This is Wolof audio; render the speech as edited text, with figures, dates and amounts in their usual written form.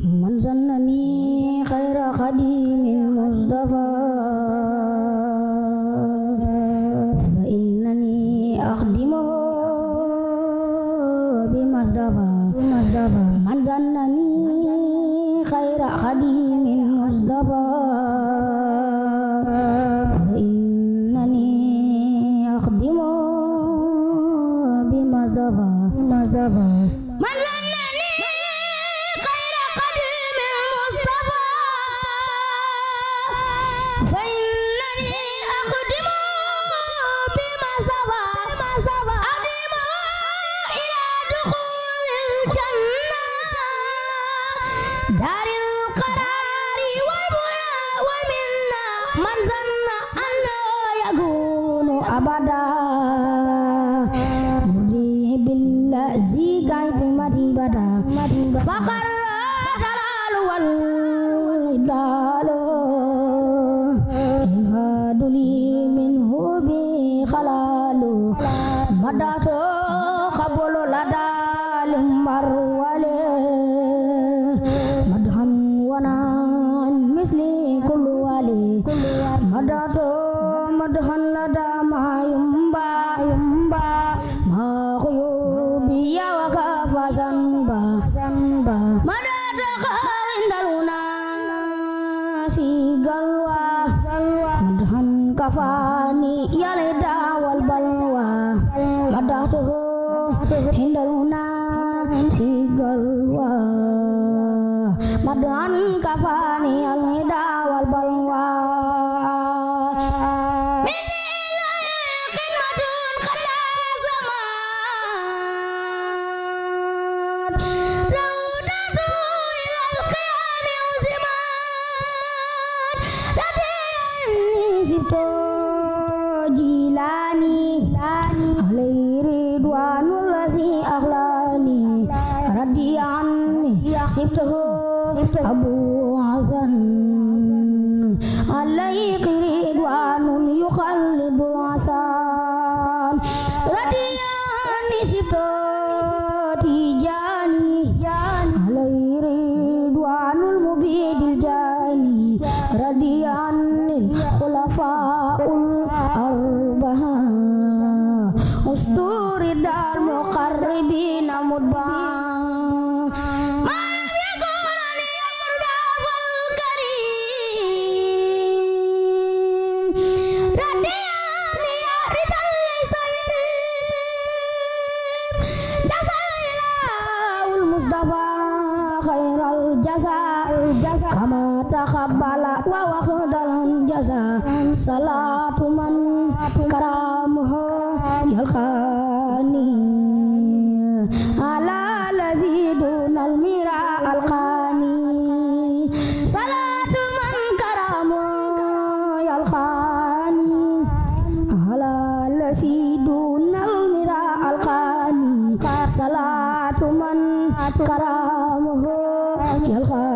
من سنني خير خديم المصطفى فإنني أخدمه بمصطفى من سنني خير خديم المصطفى فإنني أخدمه بمصطفى abada mudi billah zikai mati bada fakar jalalu wal idlalu haduli minhu bi khalalu madato khabulu ladal marwale madhan wanan misli kullu wali madato madhan lada mayumba ma khuyubi ya wa kafasanba madata khindaluna sigalwa madhan kafani ya leda wal balwa madata khindaluna sigalwa madhan kafani ya leda wal balwa Jilani alaihi ridwanul lazi akhlani radiyani siftuhu Abu Hasan alaihi ridwanun yukhallidu asan radiyani siftuhu Tijani alaihi ridwanul mubidil jani radiyanil khulafaul arba'a usturi dal muqarribina mudba man yakunani yurdaful karim radiyani ya ridal sayri jazailahul mustafa khairal jaza kama takhabbala wa waqdal jaza salatu man karamuhu yalkhani ala lazidunal mira alqani salatu man karamuhu yalkhani ala lazidunal mira alqani salatu man karamuhu yalkhani